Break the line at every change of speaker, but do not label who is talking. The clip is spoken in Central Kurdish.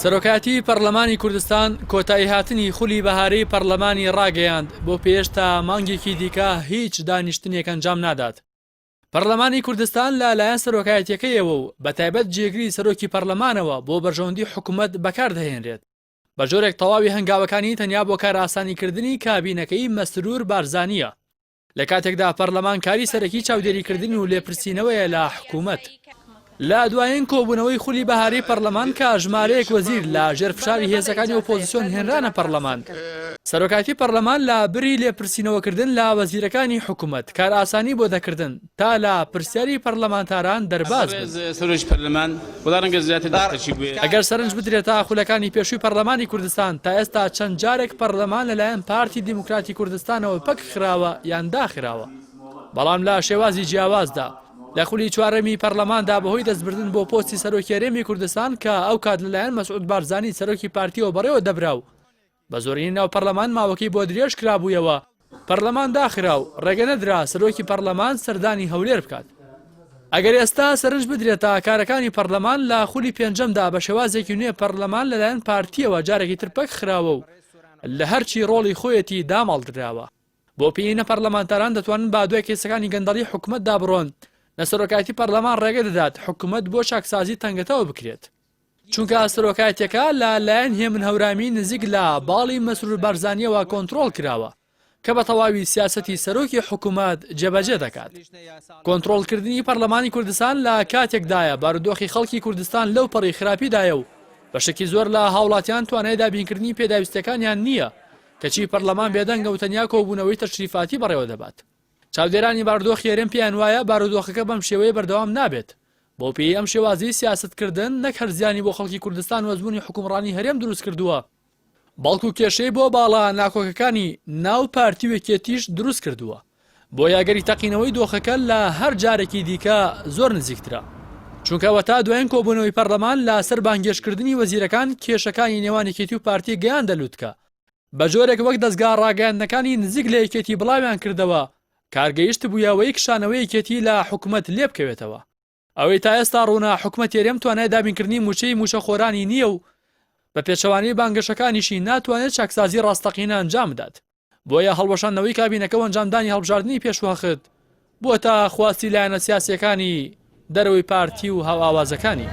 سەرۆکایەتی پەرلەمانی کوردستان کۆتاییهاتنی خولی بەهارەی پەرلەمانی ڕاگەیاند، بۆ پێش تا مانگێکی دیکە هیچ دانیشتنێک ئەنجام نادات. پەرلەمانی کوردستان لە لایەن سەرۆکایەتیەکەیەوە و بەتایبەت جێگری سەرۆکی پەرلەمانەوە بۆ بەرژەوەندی حکومەت بەکاردەهێنرێت، بە جۆرێک تەواوی هەنگاوەکانی تەنیا بۆ کارئاسانیکردنی کابینەکەی مەسرور بارزانییە. لە کاتێکدا پەرلەمان کاری سەرەکی چاودێریکردن و لێپرسینەوەیە لە حکوومەت. لە دوایین کۆبوونەوەی خولی بەهارەی پەرلەمان کە ژمارەیەک وەزیر لە ژێر فشاری هێزەکانی ئۆپۆزسیۆن هێنرانە پەرلەمان، سەرۆکایەتی پەرلەمان لە بری لێپرسینەوەکردن لە وەزیرەکانی حکوومەت کارئاسانی بۆ دەکردن تا لە پرسیاری پەرلەمانتاران دەرباز بن. ئەگەر سەرنج بدرێتە خولەکانی پێشووی پەرلەمانی کوردستان، تا ئێستا چەند جارێک پەرلەمان لەلایەن پارتی دیموکراتی کوردستانەوە پەک خراوە یان داخراوە، بەڵام لە شێوازی جیاوازدا. لە خولی چوارەمی پەرلەماندا بەهۆی دەستبردن بۆ پۆستی سەرۆکی هەرێمی کوردستان کە ئەوکات لەلایەن مەسعود بارزانی سەرۆکی پارتیەوە بەڕێوە دەبرا و بە زۆرینەی ناو پەرلەمان ماوەکەی بۆ درێژ کرابوویەوە، پەرلەمان داخرا و ڕێگە نەدرا سەرۆکی پەرلەمان سەردانی هەولێر بکات. ئەگەر ئێستا سەرنج بدرێتە کارەکانی پەرلەمان لە خولی پێنجەمدا بە شێوازێکی نوێ پەرلەمان لەلایەن پارتیەوە جارێکی تر پەک خراوە و لە هەرچی ڕۆڵی خۆیەتی داماڵدراوە. بۆ پێی نە پەرلەمانتاران دەتوانن بە دوای کەیسەکانی گەندەڵی حکومەتدا بڕۆن، نە سەرۆکایەتی پەرلەمان ڕێگە دەدات حکومەت بۆ چاکسازی تەنگەتاو بکرێت. چونکە سەرۆکایەتیەکە لە لایەن هێمن هەورامی نزیک لە باڵی مەسرور بارزانیەوە کۆنترۆڵ کراوە کە بە تەواوی سیاسەتی سەرۆکی حکومەت جێبەجێ دەکات. کۆنترۆڵکردنی پەرلەمانی کوردستان لە کاتێکدایە بارودۆخی خەڵکی کوردستان لەو پەڕی خراپیدایە و بەشێکی زۆر لە هاوڵاتیان توانای دابینکردنی پێداویستیەکانیان نییە، کەچی پەرلەمان بێدەنگە و تەنیا کۆبوونەوەی تەشریفاتی بەڕێوە دەبات. چاودێرانی بارودۆخی هەرێم پێیان وایە بارودۆخەکە بەم شێوەیە بەردەوام نابێت، بەو پێیەی ئەم شێوازەی سیاسەتکردن نەک هەر زیانی بۆ خەڵکی کوردستان و ئەزموونی حوکمڕانی هەرێم دروستکردووە، بەڵکو کێشەی بۆ باڵا ناکۆکەکانی ناو پارتی و یەکێتیش دروستکردووە، بۆیە ئەگەری تەقینەوەی دۆخەکە لە هەر جارێکی دیکە زۆر نزیکترە، چونکە ئەوەتا دوایین کۆبوونەوەی پەرلەمان لەسەر بانگهێشتکردنی وەزیرەکان کێشەکانی نێوان یەکێتی و پارتی گەیاندە لوتکە، بە جۆرێک وەک دەزگا ڕاگەیاندنەکانی نزیک لە یەکێتی بڵاویان کردەوە، کار گەیشتبوویە ئەوەی کشانەوەی یەکێتی لە حکومەت لێبکەوێتەوە. ئەوەی تا ئێستا ڕوونە حکومەتی هەرێم توانای دابینکردنی مووچەی مووچەخۆرانی نییە و بە پێچەوانەی بانگەشەکانیشی ناتوانێت چاکسازی ڕاستەقینە ئەنجام بدات. بۆیە هەڵوەشاندنەوەی کابینەکە و ئەنجامدانی هەڵبژاردنی پێشوەخت بووەتە خواستی لایەنە سیاسییەکانی دەرەوەی پارتی و هاوئاوازەکانی.